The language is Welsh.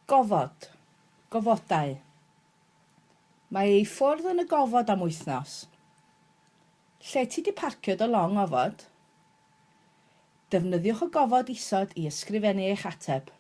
Gofod. Gofodau. Mae e i ffwrdd yn y gofod am wythnos. Lle ti 'di parcio dy long ofod? Defnyddiwch y gofod isod i ysgrifennu eich ateb.